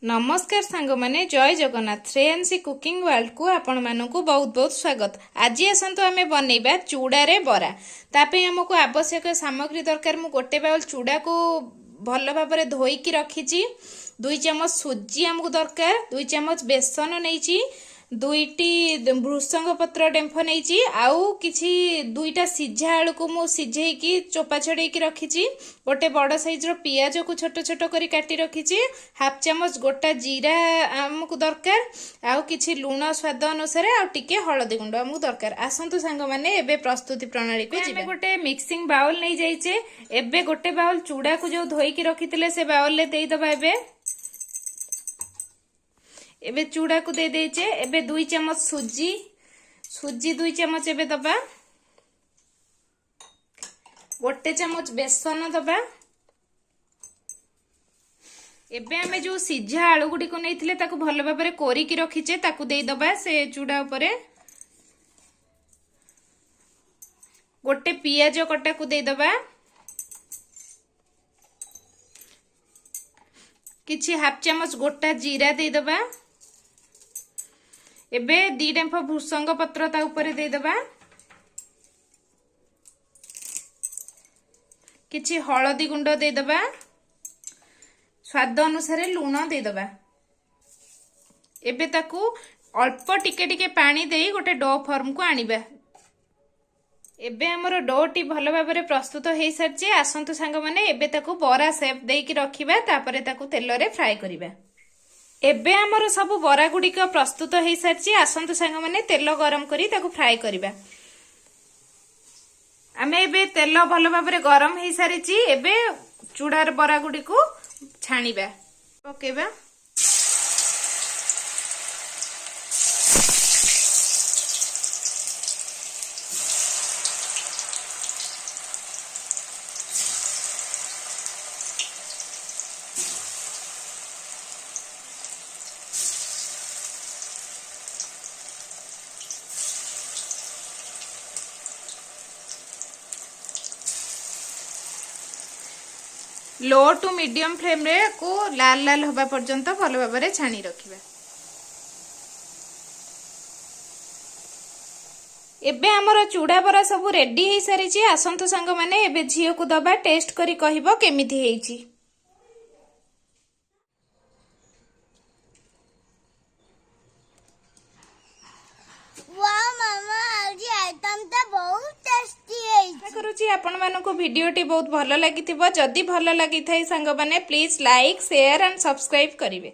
ନମସ୍କାର ସାଙ୍ଗମାନେ, ଜୟ ଜଗନ୍ନାଥ। ଶ୍ରେୟାଂଶୀ କୁକିଂ ୱାର୍ଲଡକୁ ଆପଣମାନଙ୍କୁ ବହୁତ ବହୁତ ସ୍ୱାଗତ। ଆଜି ଆସନ୍ତୁ ଆମେ ବନେଇବା ଚୁଡ଼ାରେ ବରା। ତା ପାଇଁ ଆମକୁ ଆବଶ୍ୟକ ସାମଗ୍ରୀ ଦରକାର। ମୁଁ ଗୋଟେ ବାଉଲ ଚୁଡ଼ାକୁ ଭଲ ଭାବରେ ଧୋଇକି ରଖିଛି। 2 ଚାମଚ ସୁଜି ଆମକୁ ଦରକାର, 2 ଚାମଚ ବେସନ ନେଇଛି, 2ଟି ଭୃସଙ୍ଗ ପତ୍ର ଡେମ୍ଫ ନେଇଛି, ଆଉ କିଛି 2ଟା ସିଝା ଆଳୁକୁ ମୁଁ ସିଝେଇକି ଚୋପା ଛଡ଼େଇକି ରଖିଛି, ଗୋଟେ ବଡ଼ ସାଇଜ୍ର ପିଆଜକୁ ଛୋଟ ଛୋଟ କରି କାଟି ରଖିଛି, ହାଫ୍ ଚାମଚ ଗୋଟା ଜିରା ଆମକୁ ଦରକାର, ଆଉ କିଛି ଲୁଣ ସ୍ୱାଦ ଅନୁସାରେ, ଆଉ ଟିକେ ହଳଦୀ ଗୁଣ୍ଡ ଆମକୁ ଦରକାର। ଆସନ୍ତୁ ସାଙ୍ଗମାନେ, ଏବେ ପ୍ରସ୍ତୁତି ପ୍ରଣାଳୀକୁ ଯିବା। ଗୋଟେ ମିକ୍ସିଂ ବାଉଲ ନେଇଯାଇଛେ। ଏବେ ଗୋଟେ ବାଉଲ ଚୁଡ଼ାକୁ ଯୋଉ ଧୋଇକି ରଖିଥିଲେ ସେ ବାଉଲରେ ଦେଇଦେବା। ଏବେ ଚୁଡ଼ାକୁ ଦେଇ ଦେଇଛେ। ଏବେ 2 ଚାମଚ ସୁଜି 2 ଚାମଚ ଏବେ ଦବା, 1 ଚାମଚ ବେସନ ଦବା। ଏବେ ଆମେ ଯୋଉ ସିଝା ଆଳୁ ଗୁଡ଼ିକୁ ନେଇଥିଲେ ତାକୁ ଭଲ ଭାବରେ କୋରିକି ରଖିଛେ, ତାକୁ ଦେଇଦବା ସେ ଚୁଡ଼ା ଉପରେ। ଗୋଟେ ପିଆଜ କଟାକୁ ଦେଇଦବା, କିଛି ହାଫ୍ ଚାମଚ ଗୋଟା ଜିରା ଦେଇଦବା। ଏବେ 2 ଡେମ୍ଫ ଭୃସଙ୍ଗ ପତ୍ର ତା ଉପରେ ଦେଇଦବା, କିଛି ହଳଦୀ ଗୁଣ୍ଡ ଦେଇଦବା, ସ୍ୱାଦ ଅନୁସାରେ ଲୁଣ ଦେଇଦବା। ଏବେ ତାକୁ ଅଳ୍ପ ଟିକେ ଟିକେ ପାଣି ଦେଇ ଗୋଟେ do ଫର୍ମକୁ ଆଣିବା। ଏବେ ଆମର ଡୋଟି ଭଲ ଭାବରେ ପ୍ରସ୍ତୁତ ହେଇସାରିଛି। ଆସନ୍ତୁ ସାଙ୍ଗମାନେ, ଏବେ ତାକୁ ବରା ସେପ୍ ଦେଇକି ରଖିବା, ତାପରେ ତାକୁ ତେଲରେ ଫ୍ରାଏ କରିବା। ଏବେ ଆମର ସବୁ ବରା ଗୁଡ଼ିକ ପ୍ରସ୍ତୁତ ହେଇସାରିଛି। ଆସନ୍ତୁ ସାଙ୍ଗମାନେ, ତେଲ ଗରମ କରି ତାକୁ ଫ୍ରାଏ କରିବା। ଆମେ ଏବେ ତେଲ ଭଲ ଭାବରେ ଗରମ ହେଇସାରିଛି। ଏବେ ଚୁଡ଼ାର ବରା ଗୁଡ଼ିକୁ ଛାଣିବା, ପକେଇବା। ଲୋ ଟୁ ମିଡିୟମ ଫ୍ଲେମ୍ରେ ୟାକୁ ଲାଲ ଲାଲ ହେବା ପର୍ଯ୍ୟନ୍ତ ଭଲ ଭାବରେ ଛାଣି ରଖିବା। ଏବେ ଆମର ଚୁଡ଼ା ବରା ସବୁ ରେଡି ହେଇସାରିଛି। ଆସନ୍ତୁ ସାଙ୍ଗମାନେ, ଏବେ ଝିଅକୁ ଦବା, ଟେଷ୍ଟ କରି କହିବ କେମିତି ହେଇଛି। ୱାଓ ମାମା, ଆଜି ଆଇଟମଟା ବହୁତ ଟେଷ୍ଟି ହେଇଛି। ଆଶା କରୁଛି ଆପଣମାନଙ୍କୁ ଭିଡ଼ିଓଟି ବହୁତ ଭଲ ଲାଗିଥିବ। ଯଦି ଭଲ ଲାଗିଥାଏ ସାଙ୍ଗମାନେ, please like, share and subscribe କରିବେ।